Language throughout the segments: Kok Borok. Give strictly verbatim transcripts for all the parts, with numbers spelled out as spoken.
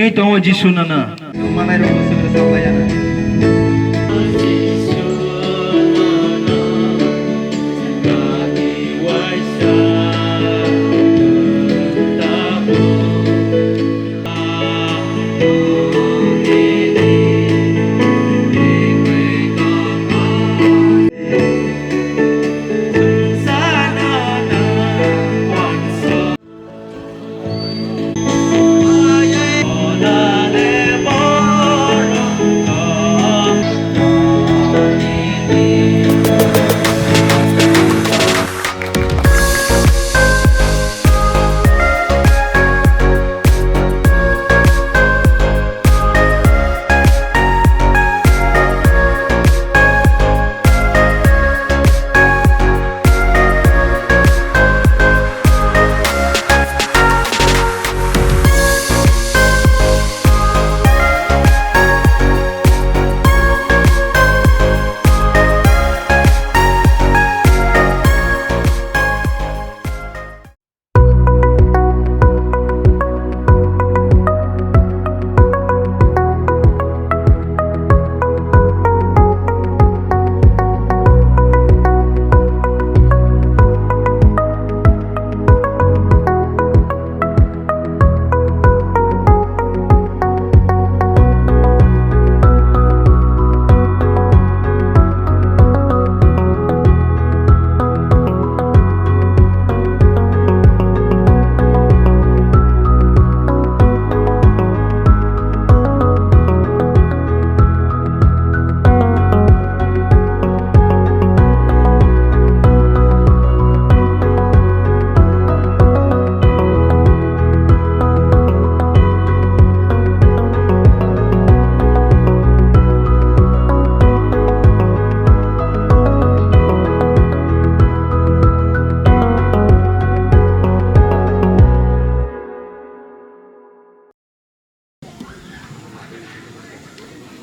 Twi tongo Jisu nono. Manai rok no sugri saplai ya na.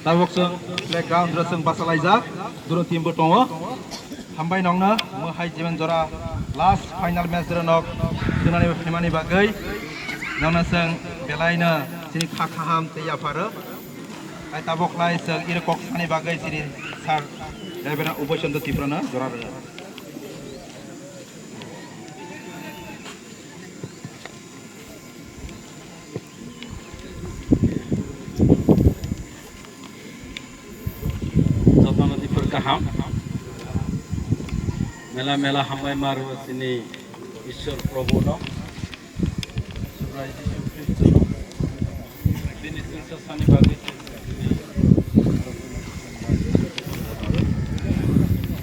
Tabuk chwng playground o chwng bachalaijak, duro team bo tongo. Hambai nokno, mo hai jiban jora last final match duro nok tunani phaimani bagwi nokno chwng belaino chini kha kaham tei yapharo. Hai tabuk lai chwng iro kok sani bagwi chini sir Reverend Uboi Chandra Tripura no jora rwno. Jotono dipor kaham. Mela mela hambai ma rwo chini Ishwar Prabhu no. Subrai Jisu Khristo no. Bini chwngsa sani bagwi chini,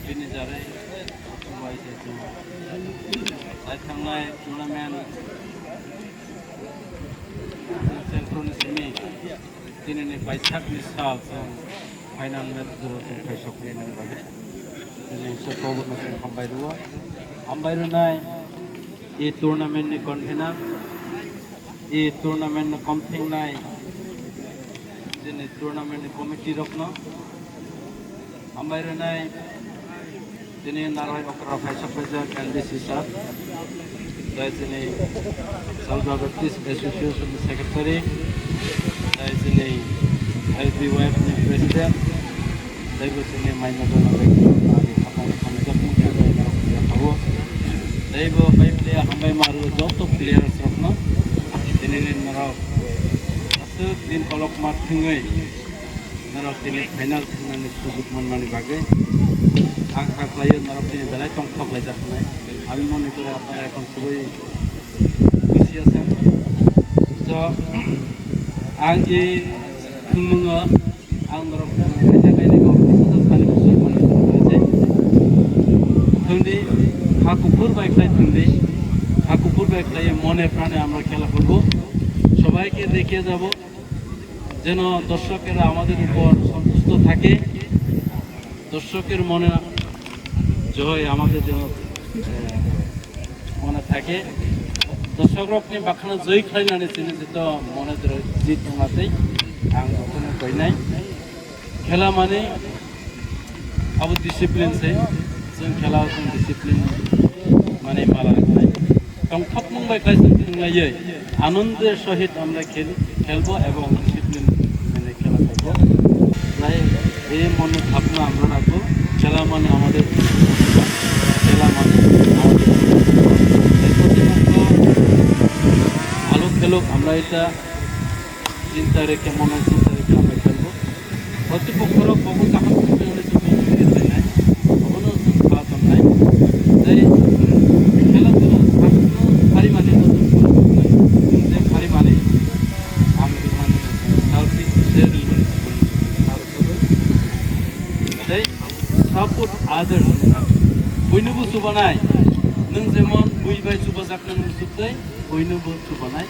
bini jarai. Tei thangnai tournament chwng chwng simi tinini Baisakni sal chwng final match duro chwng khaisok mani bagwi chini Ishwar Prabhuno chwng hambai rwo. Hambai rwnai e tournament ni convener, e tournament no komthingnai chini tournament ni committee rokno. Hambai rwnai, tini narwhai okra phaisok phaijak L D C sir, tei tini Salva Baptist Association ni secretary, tei tini L B Y F ni president, tei bo tini maina dona bai khapang khamjak mung khe bai narwk ya khawo. Tei bo bai player hambai maru joto players rokno tini ni narwk aswk din kolok ma thwngwi norok tini final thangnani sujuk manmani bagwi ang kha khlaio, norok tini belai tongthok laijak wngnai. Aboni monitor apara ekhon kubui khusi asen. So, ang e thwngmungo ang norok kaisa kainwi kok kisa sani muchung mani thwngdi, ha kuphur bai khlai thwngdi, ha kuphur bai khlai mone prane amra khela khulbo, sobaike dekhe jabo. যেন দর্শকেরা আমাদের উপর সন্তুষ্ট থাকে, দর্শকের মনে জয় আমাদের যেন, আহ, মনে থাকে। Dosok rokni bakhano joi khlainani chini jito mone jit wngma tei ang jotono koinai. Khela mani abo discipline se, chwng khela o chwng discipline mani mala rwnai. Tongthokmung bai khlai chwng thwnglaiwi anonde sohit amra kheli. খেলবো এবং ডিসিপ্লিন মেনে খেলা করবো। তাই এই মনে ভাবনা আমরা রাখবো, খেলা মানে আমাদের, খেলা মানে আমাদের। তাই প্রতিপক্ষ ভালো খেলুক, আমরা এটা চিন্তা রেখে, মনে চিন্তা রেখে আমরা খেলবো। প্রতিপক্ষরা কখন কাহান করতে হলে তুমি খেলবে না, কখনো খাওয়াতাম নাই। তাই খেলাধুলা, আমি তো হারি মানি না, তুমি যে হারি মানি, আমি তো মানি না। Selfish, selfish. Tei support others. Buinobo chubanai. Nwng jemon bui bai chubajak, nwng chubtwi buinobo chubanai.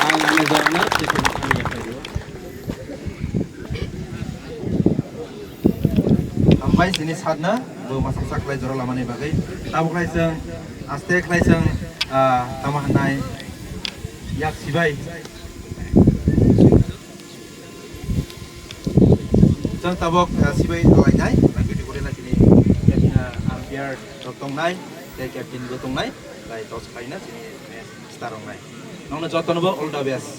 Ang ani jora no tei kebo thani ya khaio. Hambai sini sadna, bo masaksa khlai jora lamani bagwi. Tabuk khlai chwng, aste khlai chwng, ah, tamo hwnai yak sibai. Chwng tabuk, ah, sibai alainai, bangkhe tei kori lai chini, ah, umpire rok tongnai, tei captain bo tongnai, tei toss khlaina chini match start wngnai. Nokno jotono bo all the best.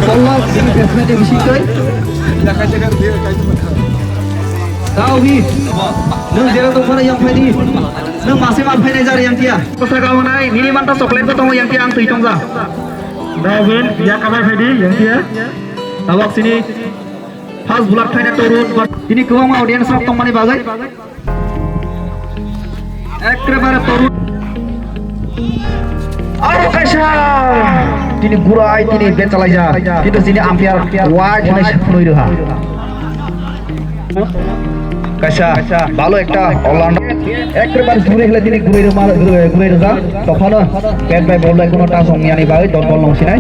Kolok, ini biasanya di sini, coy. Tau hi, nung jera tongfana yang phaidi, nung mase ma phainai jar yang tia. Kosa kau nai, nini manta chocolate ko tongo yang tia ang tui tongja. Dawin, ya kamai phaidi yang tia. Tabok sini, first blood phaina torun, ini kwbangma audience rok tongmani bagwi. Ekrebare torun. Aro kaisa. Tini gurai, tini bechalaijak. Kintu chini umpire wide hwnwi se phunui rwha. Kaisa balo ekta all-rounder. Ekrebare juri hwle tini gurai rwma, gurai rwjak. Tophano bat bai bol bai kuno touch wngyani bagwi dot bol nongsinai.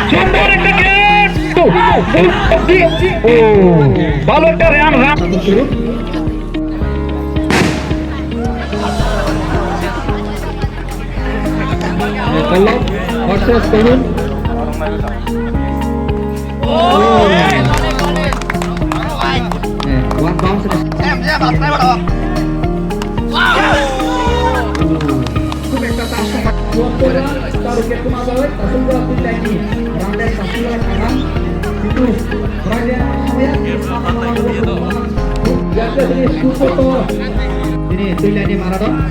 Sundor ekta catch. Oh, oh, oh, oh. Bhalo ekta run, run. Versus Tarun. Oh. Eh, one bounce. Khub ekta chance tongmani. Tarun ke kuma bai, Tasungpura twi line ni. Rande Tasungpura thangam. Itu Rande Tasungpura. Yakta sini scorekeeper to. Ini twi line ni Maradona.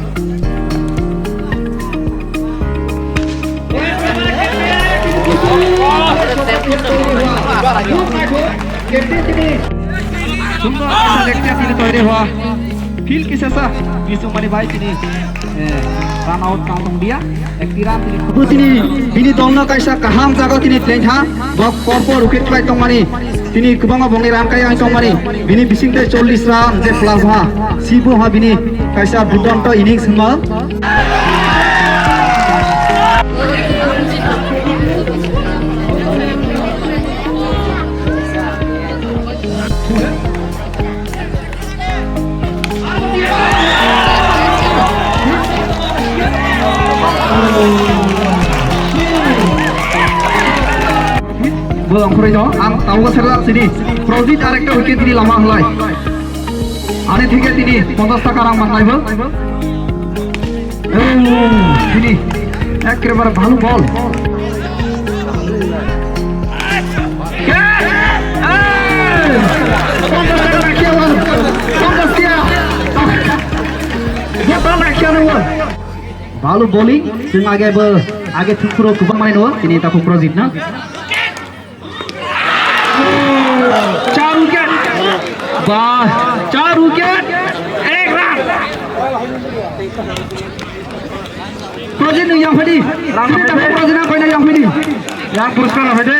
Sundor kaisa leg tini toide hua. Field kisa sa bisung mani bai tini, eh, run out tang tong dia. Ekti run tini. Bo tini bini dolno kaisa kaham jaga tini tengtha. Bo korpo rukit klai tongmani. Tini kwbangma bongni run kai ang tongmani. Bini bisingte chollish run je plus ha. Sibo ha bini kaisa dudanto innings hwnma. Bo ongkhoroi no, ang tabuk serjak sini. Projit arekta wicket ni lama hwnlai. Thik tini ponchash taka rang manlaibo. Oh, tini ekkebare bhalu bol. Ponchash taka rakhiya bol. Ponchash tiya. Bol rakhiya bol. Bhalu bowling, chwng age bo, age thukphuru kwbang manwi no, tini takhuk Projit no. Char wicket. Ba, char wicket. Ek run. Projit nwng yang phadi. Tini takhuk Projit no koina yang phadi. Yang puraskar phadi.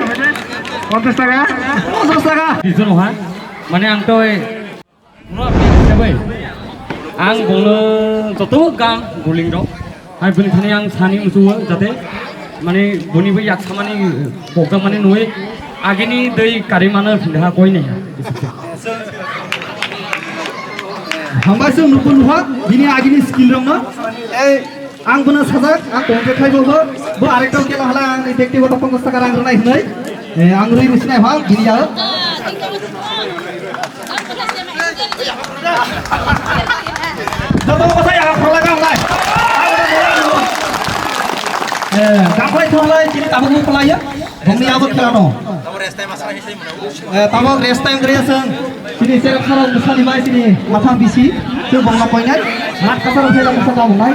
Ponchash taka. Ponchash taka. Di jono ha. Mane ang to, eh, Pura fan hisabe ang bongno joto gang guling rok. Hai bini thani ang sani musuo jate mane boni bai yak samani bokjak mani nui agini dei kari mana phinda koi ne. Hambai sung nukun nuha bini agini skill rok no. Ei Ang bono sajak, ang kongke khai bo, bo arekta kela hala ang ni bektigoto ponchash taka rang rwnai hinoi. Eh, ang rwi rwi sinai ha, bini ya. Joto ko saya phola ka nai. Eh, kapai tholai chini tabuk pholai ya. Bongni abo kela no. Eh, tabuk rest time kre asang. Chini serap sarok musani bai chini mathang bisi. Chini bongna koinai. Mat kasar phela musa tabuk nai.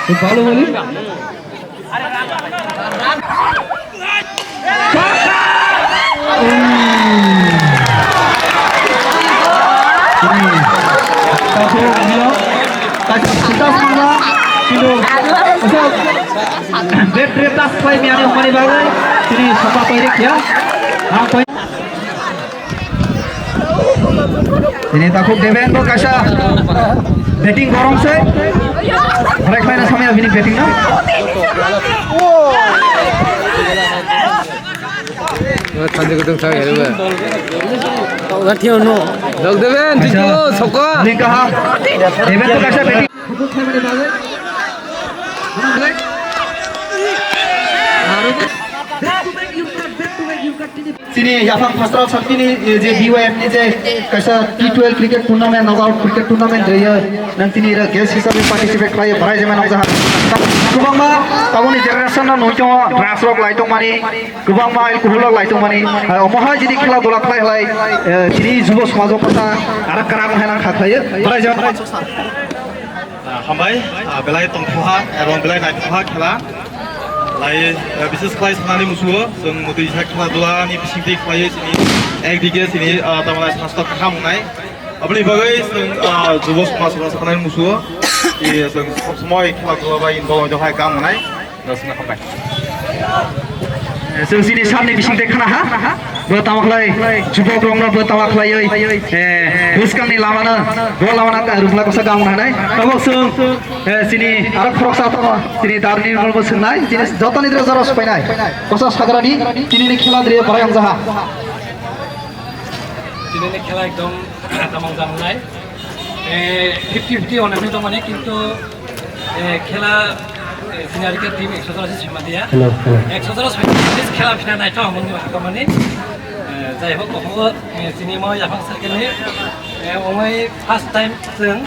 Balu boli. Tahu dia, tahu kita semua, kilo, asal, bed reta sesuai miani homani bagai, sini sopa toilet ya, ang Ini takhuk Deben bo kaisa batting gorong se. Break laina samya bini batting na. Thanjak kudung sa gari ba. Dok Deben, thank you, soka. Ini kaha. Deben bo kaisa batting. Chini yaphang Phasra Sakti ni, eh, je B Y F ni je kaisa T twelve cricket tournament, knockout cricket tournament riyoi, nang chini ira guest hisabe participate khlai, bwrai jemai nokjaha. Kwbangma taboni generation no nui tongo, drugs rok lai tongmani, kwbangma alcohol rok lai tongmani. Eh, omo hai jini khela dula khlai khlai, eh, chini jubo somaj o kasa arak karak hai nang kha khlai, bwrai jemai. Ah, hambai, ah, belai tongthokha ebong belai naithokha khela. Lai, ah, bises khlai sanani musugo, chwng mwtwi sa khela dula ni bisingtwi khlaiwi chini ekdike chini, ah, tamani sasto kaham wngnai. Aboni bagwi chwng, ah, jubo somaj rok sanani musugo, i chwng sob somoi khela dula bai involve wngjakha kaham wngnai. Chwng chini sir ni bising tei khna ha. Bo tama khlai, jubok rok no bo tama khlaiwi, eh, bwskang ni lama no, bo lama no rwngla kosa gam nai. Tabok chwng, eh, chini aro khoroksa tongo, chini darni rok bo swngnai, chini joto ni dra jora supainai. Kosa sagra ni, chini ni khela dre barai ang jaha. Tini ni khela ekdom tamang jang nai. Eh, fifty fifty hwnwi tongmani, kintu, eh, khela, eh, chini arikhe team ekso jora se sima dia. Hello, hello. Ekso jora sima dia, khela phina naithok hwnwi tongmani. Eh, jai hok, oho, eh, chini mo yaphang circle ni, eh, omoi first time chwng, eh,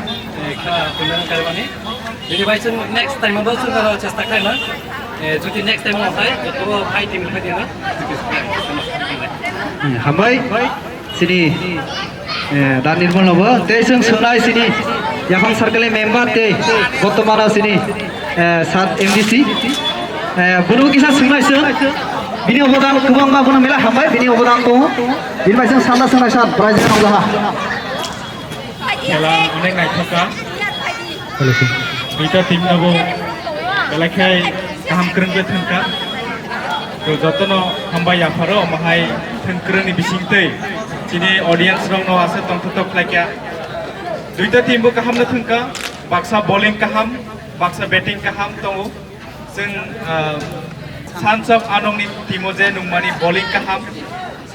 khela tournament kaimani. Bini bai chwng next time bo chwng aro chesta khlaina. Eh, jodi next time o phai, joto phai team phai dina. Hmm, hambai. Chini, eh, da Nirmal nobo. Tei chwng swngnai chini yaphang circle ni member tei bortomano chini, eh, sat M D C. Eh, bono kisa swngnai chwng. Bini obodan kwbangma bono mela hambai, bini obodan tongo. Bini bai chwng sanda swngnai sat, prize rok jaha. Khela onek naithok kha. Duita team no bo belai khe kaham kwrwng khe thwng kha. To jotono hambai yapharo omo hai thwng kwrwng ni bising twi chini audience rok no aswk tongthok thok khlai kha. Duita team bo kaham no thwng kha, baksa bowling kaham, baksa batting kaham tongo. Chwng, ah, Sons of Anong ni team o je nungmani bowling kaham,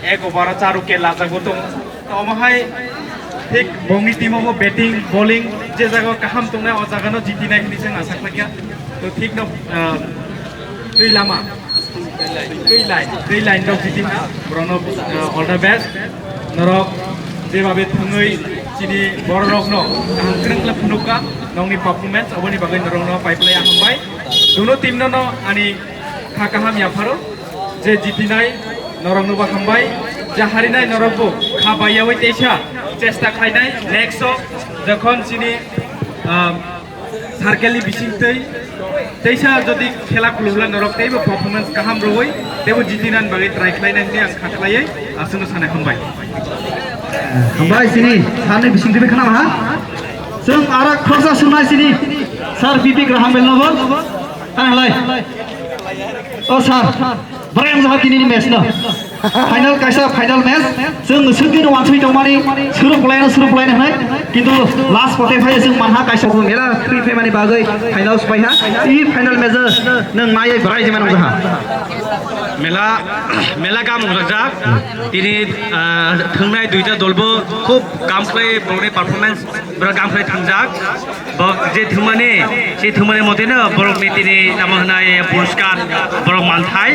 ek over o char wicket lajagwi tongo. To omo hai thik bongni team o bo batting, bowling je jaga o kaham tongnai, o jaga no jitinai hinwi chwng asa khlaikha. To thik no, ah, twi lama, twi line, twi line rok jiti ha, borok no, ah, all the best. Norok jebabe thwngwi chini borok rok no kaham kwrwng khe phunukha, nongni performance, oboni bagwi norok no pai phlai hambai. Duno team no, no ani kha kaham yapharo je jitinai norok no bo hambai, je harinai norok bo kha baiyawi teisa chesta khlainai next o jokhon chini, ah, circle ni bising twi teisa jodi khela khulumla norok teibo performance kaham rwui teibo jitinani bagwi try khlainai hinwi ang kha khlaiwi aswkno sanai hambai. Hambai chini sani bising twi khna ha. Chwng arak khorsa sunai chini sir P P Graham Bell no bo. Kanalai. O sir, bwrang jaha tini ni match no. Final kaisa final match. Chwng swngdi no wansui tongmani, suruk laino, suruk laino hwnai. Kintu last kote phai chwng manha kaisa bo mela khri phaimani bagwi final spai ha. I final match o nwng naiwi bwrai jemano jaha. Mela, mela kam rajak. Tini, ah, thwngnai duita dolbo khub kam khlai borokni performance. Borok kam khlai thangjak. Bo je thwngmani, se thwngmani mote no borokni tini tamo hwnai puraskar borok manthai.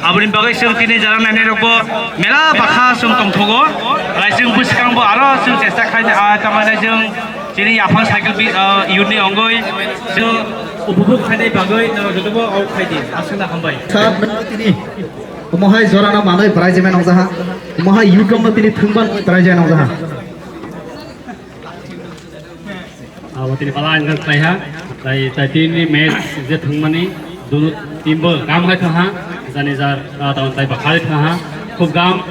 Aboni bagwi chwng tini jara nainai rokbo mela bakha chwng tongthogo. Lai chwng bwskango aro chwng chesta khlai, ah, tamo hwnai chwng chini yaphang cycle bi, ah, youth ni ongoi chwng upobhog khainai bagwi no jotobo au khaidi. Aswkno hambai. Sir, tini omo hai jorano manwi bwrai jemai nongjaha. Omo hai youth rokno tini thwngban bwrai jemai nongjaha. Abo tini pala ang khlaiha. Tai, tai tini match je thwngmani, dunu team bo gam hai thangha, jani jar, ah, tamo tai bakhai thangha, khub gam,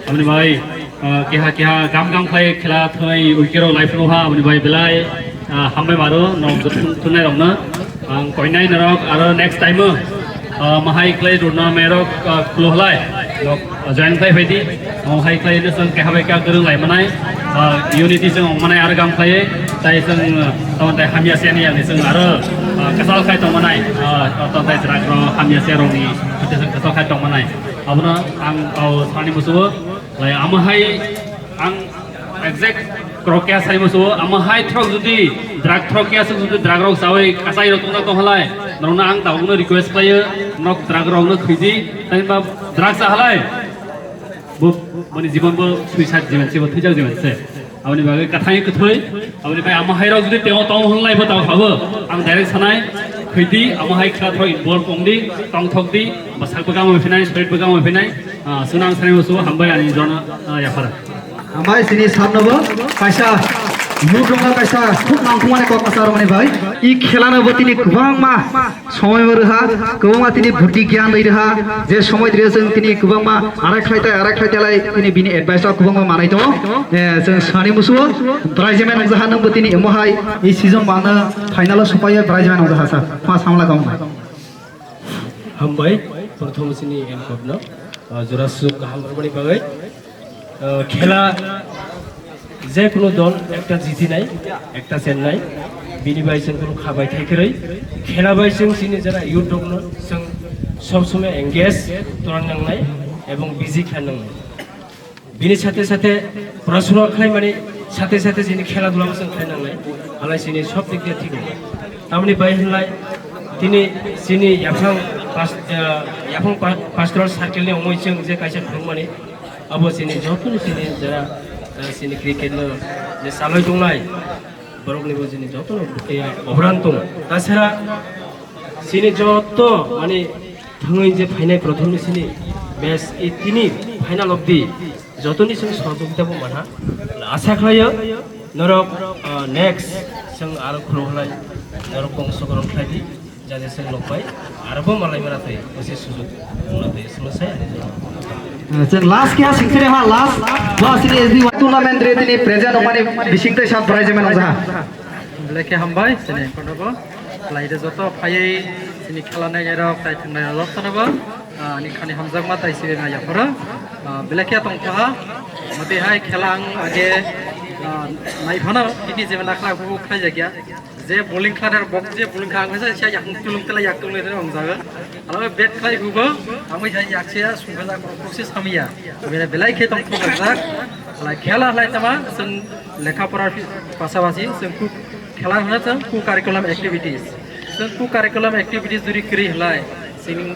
aboni bai, ah, keha keha gam gam khlai khela thwngwi wicket rok lai phuru ha, aboni bai belai, ah, hambai maro, nok thwng-, thwngnai rokno, ang koinai norok, aro next time o, ah, mahai khlai tournament rok, ah, khulo halai, nok join khlai phaidi, omo hai khlai no chwng keha bai keha kwrwng lai manai, ah, unity chwng ong manai aro gam khlai, tai chwng, ah, tamo tai hamya se ani yang chwng aro, ah, kwchal khai tong manai, ah, tamo tai chwrak rok hamya se rok ni, hati chwng kwchal khai tong manai. Abono ang, oh, sani musugo, lai amo hai ang exact krok kya sai musugo, amo hai throk jodi drug throk kya se jodi drug rok sawi kasai rok tongna tong halai, norokno ang tabukno request khlaio, nok drug rokno khwidi, tai ba drug sa halai. Bo, boni jibon bo suicide jiban se, bo thwijak jiban se. Aboni bagwi kathai kwthwi, aboni bai amo hai rok jodi teo tong hwnlai bo tao habo. Ang direct sanai, khwidi, amo hai khela thok involve ongdi, tongthokdi, bwsak bwkang bai phinai, sorit bwkang bai phinai, ah, chwng ang sanai musugo hambai ani jono, ah, yaphar. Hambai sini sabno bo kaisa youth rokno kaisa khub nangkukmani kok kwchar mani bai. I khela no bo tini kwbangma somoi bo rwha, kwbangma tini buddhi gyan rwi rwha, je somoi twi chwng tini kwbangma arai khlai tai, arai khlai tai lai tini bini advice o kwbangma manai tongo. Eh, chwng sani musugo, Braijemen wngjaha nwng bo tini emo hai i season mano final o sopai Braijemen wngjaha sa, ma samla kong bai. Hambai, prothom sini enkot no, ah, jora suk kaham rwmani bagwi. Ah, khela je kono dol ekta jitinai, ekta chennai, bini bai chwng kono khabai thai kwrwi. Khela bai chwng chini jora youth rokno chwng sob somoi engage torna nangnai ebong busy khlai nangnai. Bini sathe sathe porasona khlai mani sathe sathe chini khela dhula bo chwng khlai nangnai. Halai chini sob dik diye thik wngnai. Tamoni bai hwnlai tini chini yaphang pas-, ah, yaphang pa-, pastoral circle ni omoi chwng je kaisa khulumani abo chini joto ni chini jara, ah, chini cricket no je salai tongnai borok ni bo chini joto no bwkha ya obran tongo. Tasara chini joto mani thangwi je phainai prothom ni chini match i tini final of the Jotoni chwng sohojogita bo manha. Asa khlaio norok, ah, next chwng aro khulumlai norok kongso korom khlai di, jate chwng nok bai aro bo malai mara twi bwse sujuk wngna twi chwngno sai ani jora. Chwng last khe ha singkhe ha last ba sini S B Y tournament re tini present wngmani bising tei sat prize man wngjaha. Belai khe hambai, chini kono bo. Khlai de joto phaiwi chini khela nainai rok, tai thwngnai rok jotono bo, ah, ani khani hamjakma tai sibe maya phoro. Ah, belai khe tong kha. Mate hai khela ang age, ah, nai phano tini je na khla bu khlai jakya. Je bowling khla der bok je bowling kha ang sa sia yang tulung tela yak tulung tela ong jaga. Alo bet khlai bu bo, ang bai yak sia sungkha jak kok se samya. Bele belai khe tong kha jak. Lai khela lai tama sung lekha pora pasabasi sung ku Khela hwnna chwng co-curriculum activities. Chwng co-curriculum activities juri kwrwi hwlai, chini,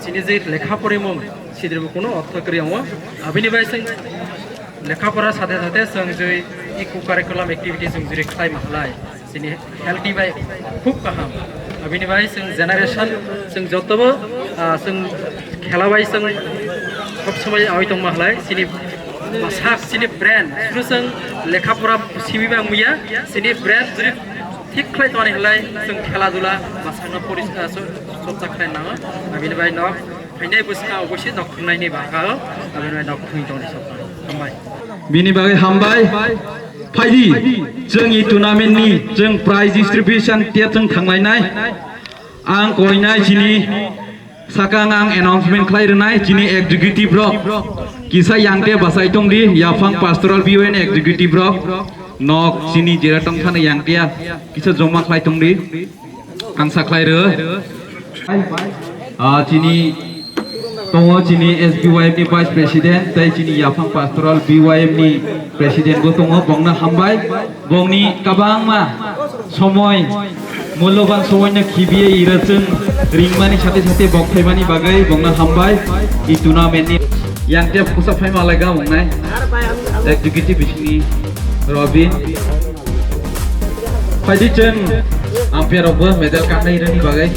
chini je lekha porimung, sidribo kunu ortho kwrwi wngo. Abini bai chwng lekha pora sathe sathe chwng jui i co-curriculum activities chwng juri khlai ma hwlai, chini healthy bai khub kaham. Abini bai chwng generation, chwng jotobo, ah, chwng khela bai chwng sob somoi awi tongma hwlai, chini bwsak, chini brain, suru chwng lekha pora simi ba muya, chini brain juri Thik khlai tongani hwlai chwng khela dula bwsakno pori-, ah, so-, chorcha khlai nango. Abini bai nok phainai bwskango obosi nok thwngnaini bagao abini bai nok thwngwi tongni sok. Hambai. Bini bagwi hambai. Phaidi, chwng i tournament ni chwng prize distribution tei chwng thanglainai. Ang koinai chini Sakang ang announcement khlai rwnai chini executive rok. Kisa yangte bachai tongdi, yaphang pastoral B O N executive rok. Nok chini jera tongthani yangte kisa joma khlai tongdi. Ang sakhlai rw. Ah, chini tongo chini S B Y M ni vice president, tei chini yaphang pastoral B Y M ni president bo tongo, bongno hambai. Bongni kabangma somoi mulloban somoino khibiye ira chwng ringmani sate sate bok phaimani bagwi bongno hambai. I tournament ni yang tep kusa phaima laga wngnai executive bisingni Robin. Phaidi chwng umpire rokbo medal kannai rani bagwi.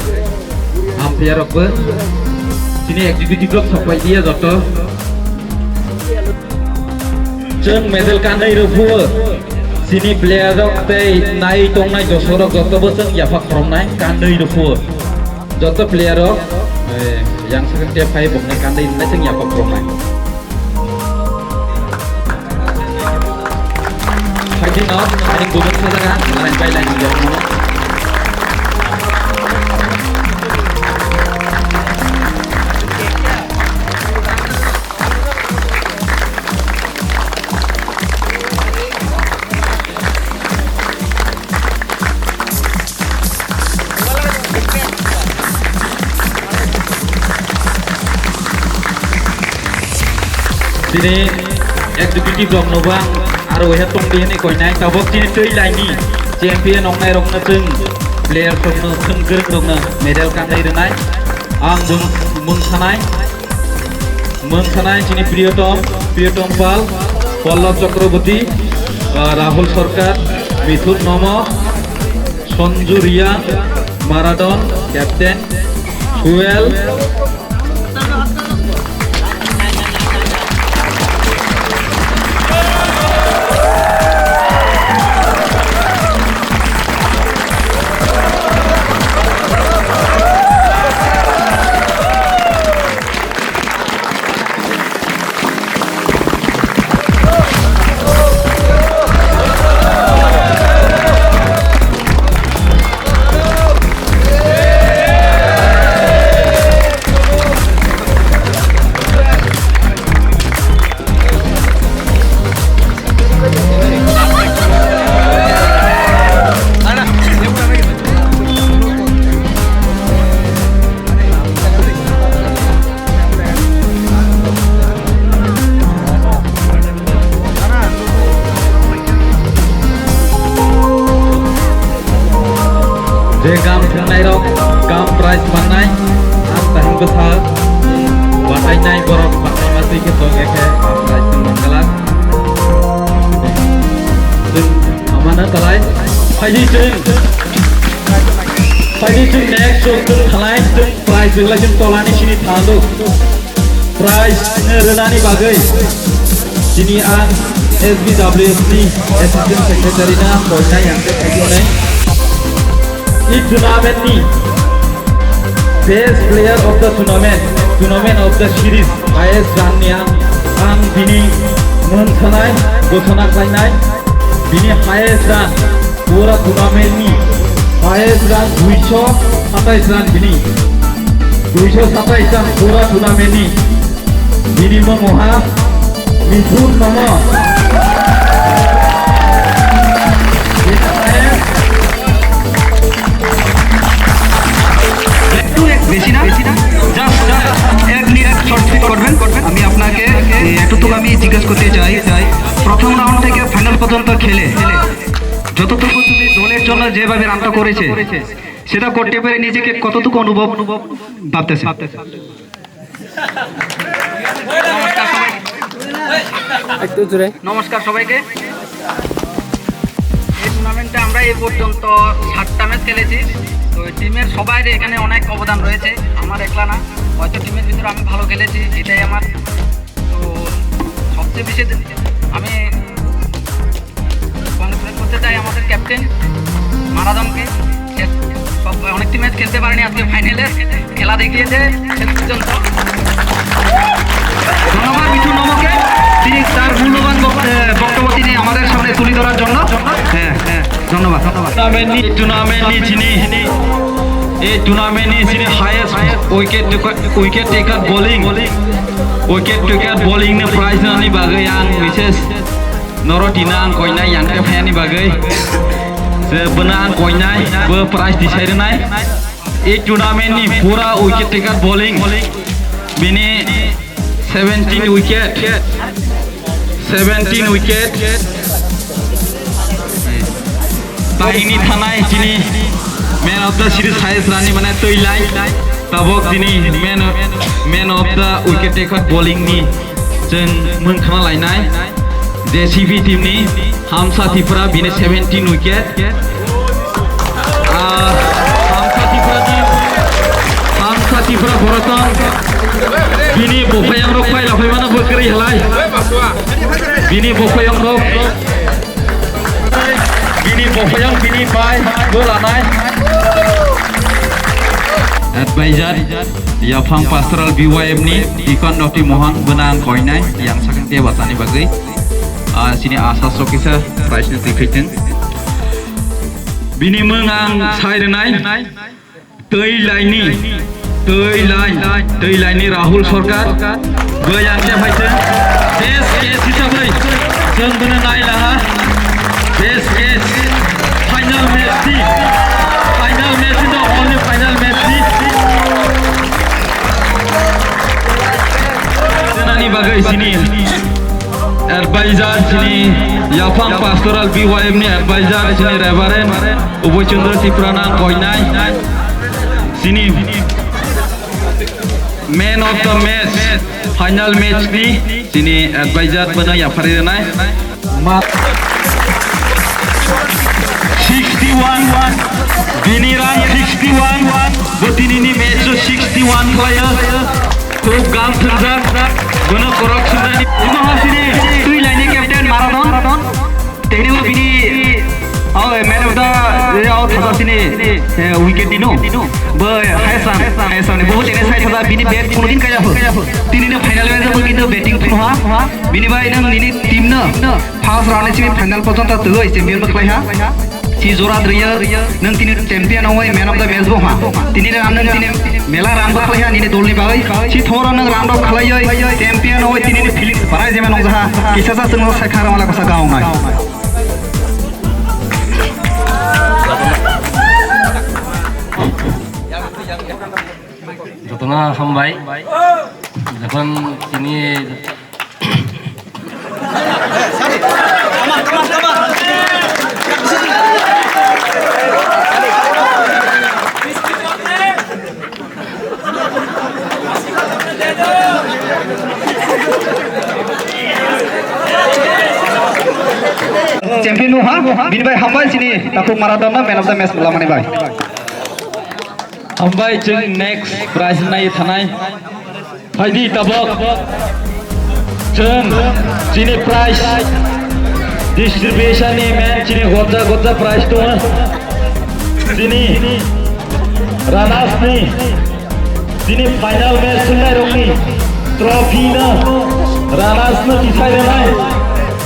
Umpire rokbo chini executive rok sapai diya joto. Chwng medal kannai rw phuo. Chini player rok tei nai tongnai dosorok jotobo chwng yapha khoroknai, kanwi rw phur. Joto player rok, eh, yang sakang tei phai boknai kanwi rwnai chwng yapha khoroknai. Phaidi no, ani bubuk sajak ang, ang bai lai ni yong mano. Chini executive rok no bang aro waha tong di hwnwi koinai tabok chini twi laini champion wngnai rokno chwng player rokno chwng kwrwng rokno medal kanwi rwnai ang mung mung sanai. Mung sanai chini Priyotom, Priyotom Pal, Pallab Chakraborty, ah, Rahul Sarkar, Mithun Nomo, Sanju Reang, Maradon, Captain, Suel. Je gam thangnairok gam prize mannai, ang tahim bwsa batainai borok bataima twi khe tong ekhe ang prize thang mangalak. Chwng amana talai phaidi chwng, phaidi chwng next show chwng thalai chwng prize belai chwng tolani sini thandu. Prize no rwnani bagwi chini ang S B W S ni Assistant Secretary no ang koinai ang tei khaikhe onai. I tournament ni best player of the tournament, tournament of the series, highest run ni ang, ang bini mung sanai, gosona khlainai, bini highest run. Pura tournament ni highest run duiso satais run bini. Duiso satais run pura tournament ni. Bini mung oha Mithun Nomo. একটু এক বেশি না, just, just এক minute short fit করবেন, করবেন। আমি আপনাকে, এ, এতটুকু আমি জিজ্ঞেস করতে চাই, প্রথম রাউন্ড থেকে ফাইনাল পর্যন্ত খেলে যতটুকু তুমি দলের জন্য যেভাবে রানটা করেছে, সেটা করতে পেরে নিজেকে কতটুকু অনুভব ভাবতেছেন? একটু জোরে। নমস্কার সবাইকে। এই টুর্নামেন্টে আমরা এই পর্যন্ত সাতটা ম্যাচ খেলেছি। তো এই টিমের সবাই এখানে অনেক অবদান রয়েছে, আমার একলা না। হয়তো টিমের ভিতরে আমি ভালো খেলেছি, এটাই আমার। তো সবচেয়ে বেশি আমি কংগ্রেচুলেট করতে চাই আমাদের ক্যাপ্টেন মারাদনকে। সে সব, অনেকটি ম্যাচ খেলতে পারেনি, আজকে ফাইনালে খেলা দেখিয়েছে শেষ পর্যন্ত। ধন্যবাদ মিঠুন নমকে, তিনি তার মূল্যবান বক-, এ, বক্তব্য তিনি আমাদের সামনে তুলে ধরার জন্য। হ্যাঁ, হ্যাঁ, ধন্যবাদ, ধন্যবাদ। Tournament ni, tournament ni chini, eh, tournament ni chini highest wicket taker, wicket taker bowling, wicket taker bowling ni prize nani bagwi ang bises noro tina ang koinai yang khe phayani bagwi. Se bwna ang koinai, bo prize tisai rwnai. Ei tournament ni pura wicket taker bowling. Bini seventeen wicket, seventeen wicket. Tahini thanai chini man of the series highest run ni mane twi lai. Tabok chini man, man of the wicket taker bowling ni chwng mung khna lainai. J C B team ni Hamsa Tripura bini seventeen wicket. Ah, Hamsa Tripura team, Hamsa Tripura Boraton bini buphayang rok paila phaimano bwkrwi halai. Bini buphayang rok. Kophayang bini pai bo lanai. Advisor, Yaphang Pastoral B Y M ni Ikon Noti Mohan, bwna ang koinai, yang sakang te bachani bagwi. Ah, sini asa sokisa, prize ni twi khaiteng. Bini mung ang sai rwnai. Twi laini, twi lain, twi laini Rahul Sarkar. Bo yang khe phaisa. Best case hisabwi chwng bono nai laha. Best case. Final match ni. Final match ni, only final match ni. Nani bagwi sini. Advisor sini Yaphang Pastoral B Y M ni advisor sini Reverend Uboi Chandra Tripura nang koinai. Sini man of the match, final match ni sini advisor bono yaphari rwnai. Ma- sixty one, bini rang sixty one, bo tinini match o sixty one khlaio. Khub gam thwngjak, bono korok swngnani. Imo hasini twi laini captain Maradon. Tini bo bini, oh, man of the, oh, thasa sini, eh, wicket ni no. Bo highest run, highest run. Bo tini sai thasa bini bat kono din kaya ho. Tini no final match bo kintu batting phunu ha. Bini bai nang nini team no first round ni semi final porjonto twi champion bo khlai ha. Si jora dwrwio, nwng tini champion ongwi man of the match bo ha. Tini run nwng tini mela run bo khlai ha nini dol ni bagwi. Si thoro nwng run rok khlaiwi champion ongwi tini ni feeling barai jema nong jaha. Kisa sa chwng sai khara wala kosa gaung nai. Jotono hambai. Jokhon tini Champion no ha, bini bai hambai sini takhuk Maradon no man of the match lamani bai. Hambai chwng next prize nai thanai. Phaidi tabok. Chwng chini prize distribution ni man chini gotja gotja prize tongo. Chini runners ni chini final match thwngnairokni trophy no runners no tisai rwnai.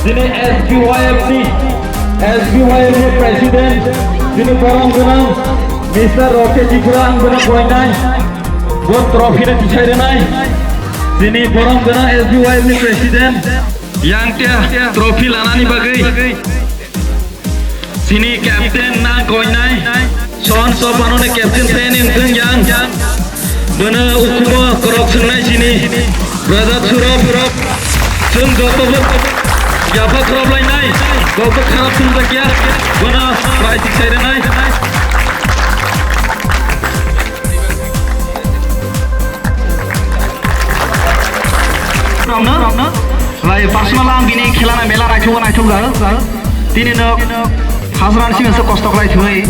Chini S B Y F ni, S B Y F ni president chini borom gwnang Mister Rocket Tripura ang bono koinai. Bo trophy no tisai rwnai. Chini borom gwnang S B Y F ni president. Yang tia trophy lanani bagwi. Chini captain nang koinai. Son sop ano ni captain fan wngthang yang. Bono ukumo korok swngnai chini. Brother Surop, Surop. Chwng joto bo yapha khorop lainai. Joto kharap swngjak ya. Bono prize tisai rwnai. Romno, romno. Lai personal ang bini khela na mela naithok naithok ga. Tini no hajran simi se kosto khlai thoi.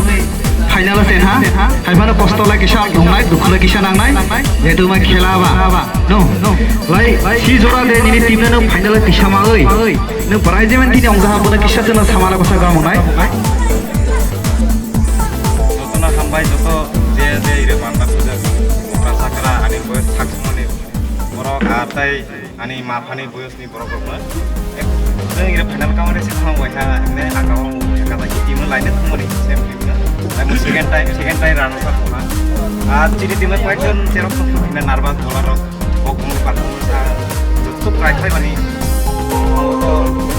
Final se ha. Hai phano kosto lai kisa nangnai, dukh lai kisa nangnai. Jetu ma khela ba. No. Lai si jora de nini team no final tisa ma oi. No barai je man tini ong jaha bono kisa se no samara kosa ga mongnai. Jotono hambai joto je je ire panda puja. Rasa kara ani boy thak mone. Borok atai ani maphani boyosni borok rokno. Ek, nang ira final kamare se thang wai ha, ne akao thaka da team line thumani sem team na. Lai mo second time, second time run sa thona. Ar chini team koi jon cherok thum na narba thola rok. Bok bung pa thum sa. Tuk try khai bani.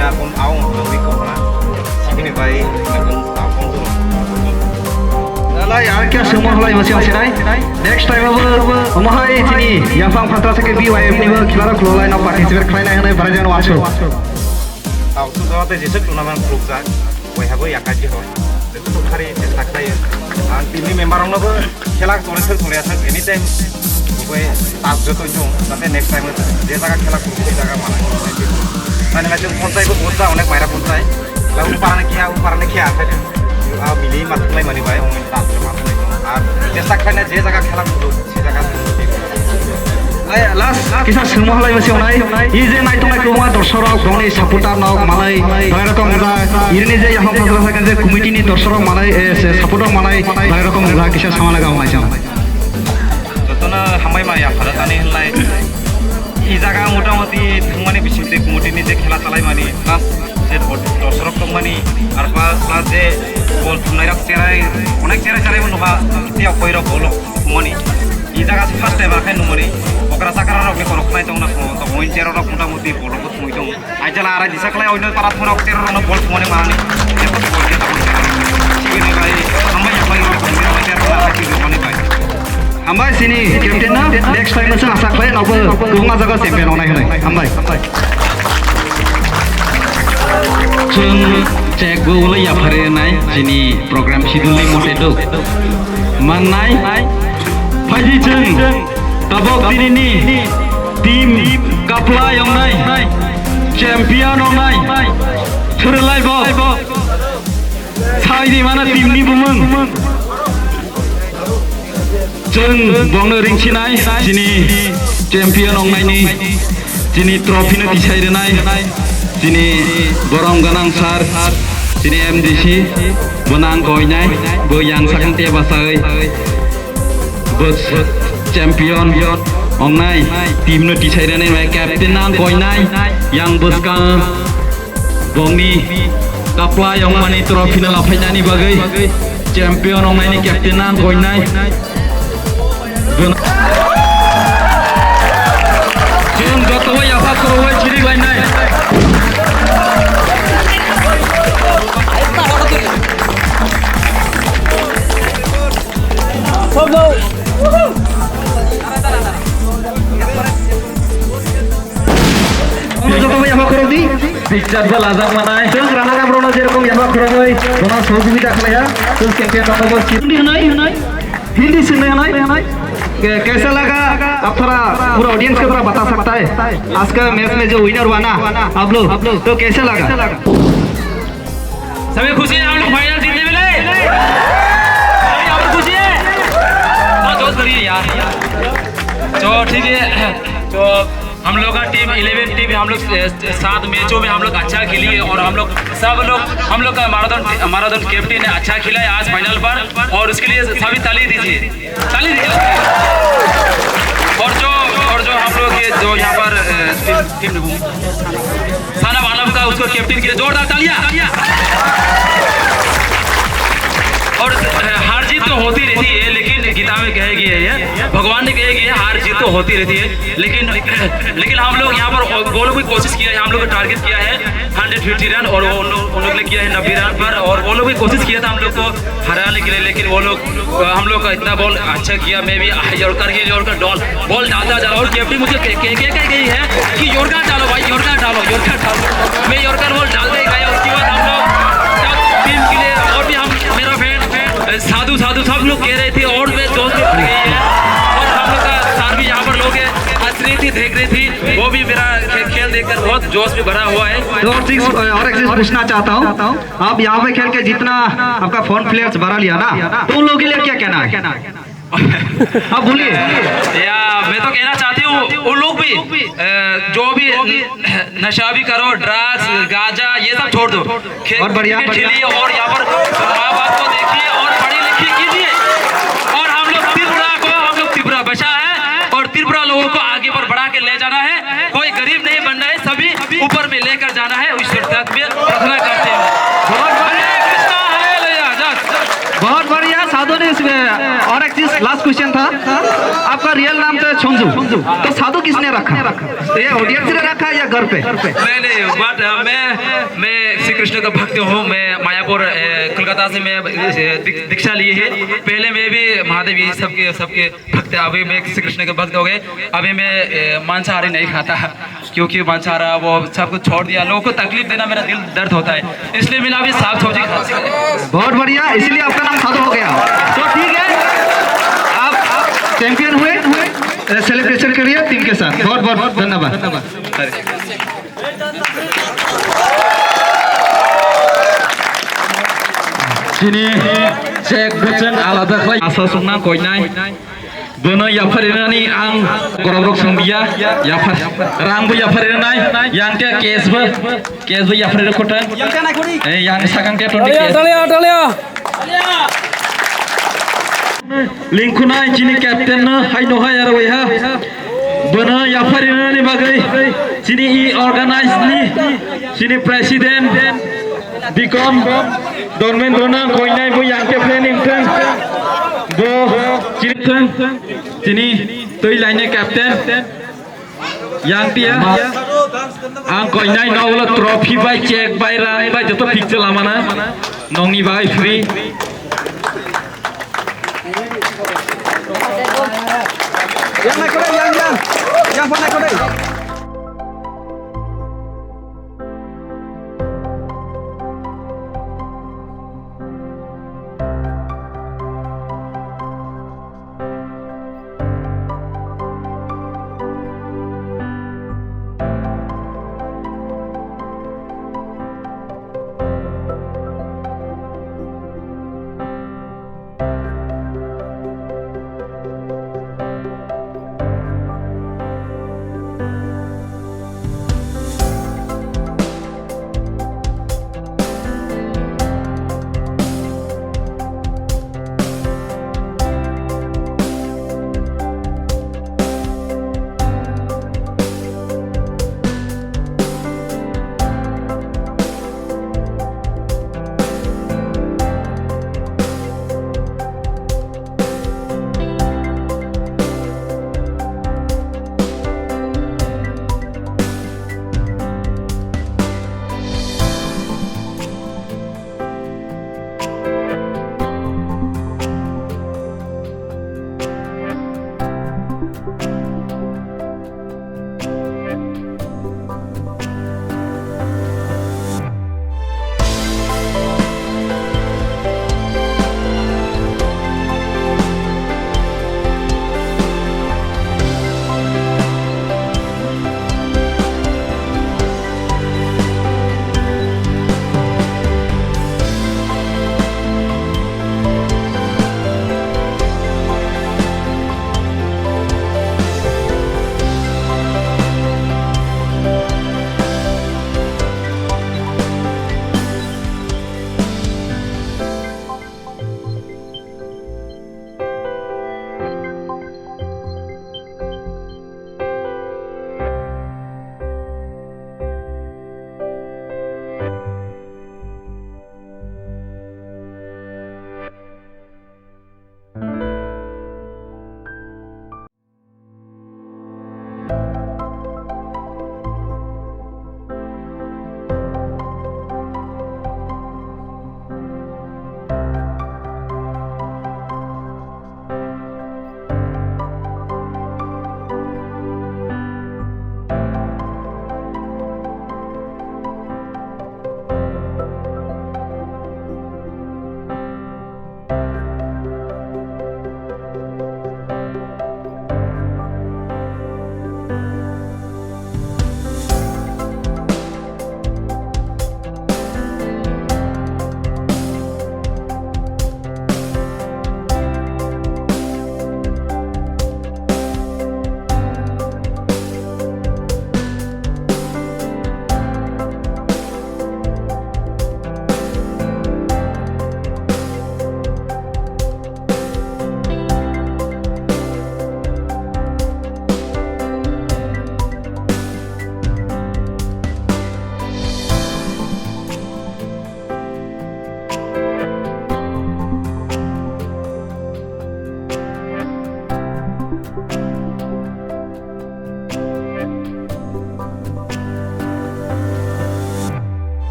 Na kon aung aung ko na. Sikini bai na kon aung ko. Nalai ar kya sumon lai masi masi nai. Next time abo, omo hai chini, yaphang phatra sake B Y F ni bo khela rok khulolai no participate khlai nai hwnwi barai jano aso. Tao su jora tei jesuk tournament khuluk jak, boi habo yakaji hor. Jesuk khari chesta khlai. Ang team ni member rok no bo khela chole thang chole aswk anytime boi tas joto jong, jate next time je jaga khela khuluk se jaga manai. Nani lai jong ponchai bo bonsa onek maira ponchai. Lai u parane kia, u parane kia. Ah, bili matlai mani bai, onek tas joto matlai. Ah, chesta khlai na je jaga khela khuluk. Lai Last kisa swngma halai masi onai, i je naitongnai kwbangma dorsorok bongni supporter nok manai, nai rokong ja, irini je yahon thajra sakan je committee ni dorsorok manai, eh, se supporter manai, nai rokong ja kisa samalaga onai jang. Jotono hambai ma yaphara tani hinlai. I jaga motamoti thangmani bisingtwi committee ni je khela chalaimani, plus je dorsorok tongmani, ar plus, plus je bol thumnairok cherai, onek cherai cherai bo nukha, tei okoirok bol thumani. I jaga se first time akhai nukmani, okra chakrarokni korok khnai tongna, tongmani cherorok motamoti bolrokbo thumui tongo. Aijala arai disa khlai oino para thorok cherorokno bol thumani manani. Eko bol khe tabuk. Chini bai, hambai, hambai, hambai, hambai, cherorokno arai chini mani bai. Hambai chini captain no, next time se asa khlai nobo kwbangma jaga champion ongnai hwnwi. Hambai. Chwng check bo ulai yaphare nai chini program schedule ni mote do. Mannai, phaidi chwng tabok tini ni team kaplai ongnai, champion ongnai, thwrwlai bo. Saidi mana team ni bumung. Chwng bongno ringsinai, chini champion ongnaini, chini trophy no tisai rwnai, chini borom gwnang sir, chini M D C, bo nang koinai, bo yang sakang te basai, bo champion ongnai, team no tisai rwnai, captain nang koinai, yang bwskang. Bongni kaplai ongmani trophy no laphainani bagwi, champion ongnaini captain ang koinai. Chwng jotobo yapha khorokbai chiriklainai. Jotobo yapha khorokdi. Picture bo lajak manai. Chwng Raha Gam rokno jerokom yapha khorokwi bono sohojogita khlaiha. Chwng champion rokno bo Hindi hwnai, hwnai. Hindi swngnai hwnai, hwnai. कै-, कैसा लगा? अब थोड़ा पूरा audience को थोड़ा बता सकता है। आज का मैच में जो विनर हुआ ना आप लोग, तो कैसा लगा? सभी खुशी है आप लोग फाइनल जीतने मिले? सभी आप लोग खुशी है? थोड़ा जोश करिए यार। तो ठीक है, तो हम लोग का टीम इलेवन टीम, हम लोग, ए, सात मैचों में हम लोग अच्छा खेली है और हम लोग सब लोग, हम लोग का मैराथन, मैराथन कैप्टन ने अच्छा खेला है आज फाइनल पर, और उसके लिए सभी ताली दीजिए, ताली दीजिए। और जो, और जो हम लोग के जो यहाँ पर, ए, टीम, टीम साना मानव का, उसको कैप्टन के लिए जोरदार तालियां। और, अ, हार जीत तो होती रहती है, लेकिन गीता में कहे गए है, भगवान ने कहे गए है, हार जीत तो होती रहती है, लेकिन, लेकिन हम लोग यहाँ पर, वो लोग भी कोशिश किया है, हम लोग को टारगेट किया है हंड्रेड फिफ्टी रन, और वो उन लोग, उन लोग ने किया है नब्बे रन पर, और वो लोग भी कोशिश किया था हम लोग को हराने के लिए, लेकिन वो लोग, अ, हम लोग का इतना बॉल अच्छा किया। मैं भी, आ, यॉर्कर के, यॉर्कर डॉल, बॉल डालता जा रहा हूँ। और कैप्टन मुझे कह, कह, कह, कह गई है कि यॉर्कर डालो भाई, यॉर्कर डालो, यॉर्कर डालो। मैं यॉर्कर बॉल डालते ही गया। उसके बाद हम लोग जब टीम के लिए, और भी हम, मेरा फैन, फैन, अ, साधु, साधु सब लोग कह रहे थे और मैं जोश में भर गई है। और हम लोग का सार भी यहाँ पर लोग हैं, हंस रही थी, देख रही थी, वो भी मेरा खे-, खेल देखकर बहुत जोश में भरा हुआ है। और चीज, और एक चीज पूछना चाहता हूँ, आप यहाँ पे खेल के जितना आपका फैन प्लेयर्स बढ़ा लिया ना, तो उन लोगों के लिए क्या कहना है? आप बोलिए। या, मैं तो कहना चाहती हूँ, वो लोग भी, अ, जो भी न-, नशा भी करो, ड्रग्स, गांजा, ये सब छोड़ दो। खे-, बहुत बढ़िया, क्रिकेट बढ़िया। खेलिए और यहाँ पर माँ बाप को देखिए और पढ़ी लिखी कीजिए। और हम लोग त्रिपुरा को, हम लोग त्रिपुरा बचा है और त्रिपुरा लोगों को आगे पर बढ़ा के ले जाना है। कोई गरीब नहीं बनना है, सभी ऊपर में लेकर जाना है, ईश्वर तक में प्रार्थना करते हैं। बहुत बढ़िया। हरे कृष्णा, हालेलुया, जय। बहुत बढ़िया, साधु ने इसमें और एक चीज, लास्ट क्वेश्चन था, आपका रियल नाम तो है छोंजू, तो साधु किसने रखा? ये ऑडियंस ने रखा या घर पे? नहीं, नहीं, बट, अ, मैं, मैं श्री कृष्ण का भक्त हूँ। मैं मायापुर, अ, कोलकाता से मैं, अ, दीक-, दीक्षा ली है। पहले मैं भी महादेव, ये सबके, सबके भक्त, अभी मैं श्री कृष्ण के भक्त हो गए। अभी मैं, ए, मांसाहारी नहीं खाता, क्योंकि मांसाहारा वो सब कुछ छोड़ दिया। लोगों को तकलीफ देना मेरा दिल दर्द होता है, इसलिए मैं अभी साग सब्जी खाता हूँ। बहुत बढ़िया, इसीलिए आपका नाम साधु हो गया। तो ठीक है, आप, आप चैंपियन हुए, हुए, सेलिब्रेशन करिए टीम के साथ। बहुत बहुत धन्यवाद। Chini chek bwchwng alada khlai. Asa songna koinai. Bono yapharinani ang gorokrok songbiya, yaphar, rangbo yapharinai, yang te cash bo, cash bo yapharina khotang. Yang te nai khori. Eh, yang sakang te twenty Talia, cash. Talia, talia. Lingkhunai chini captain no hai no hai aro ha. Bono yapharinani bagwi chini i organize ni chini president Bikom Dormendro nang koinai bo yang te planning thang. Bo chini thang. Chini twi laine captain. Yang tia. Ang koinai no ulo trophy bai, check bai, rang bai, joto picture lamana. Nongni bai free. Yang nai kore, yang, yang. Yang pa nai kore.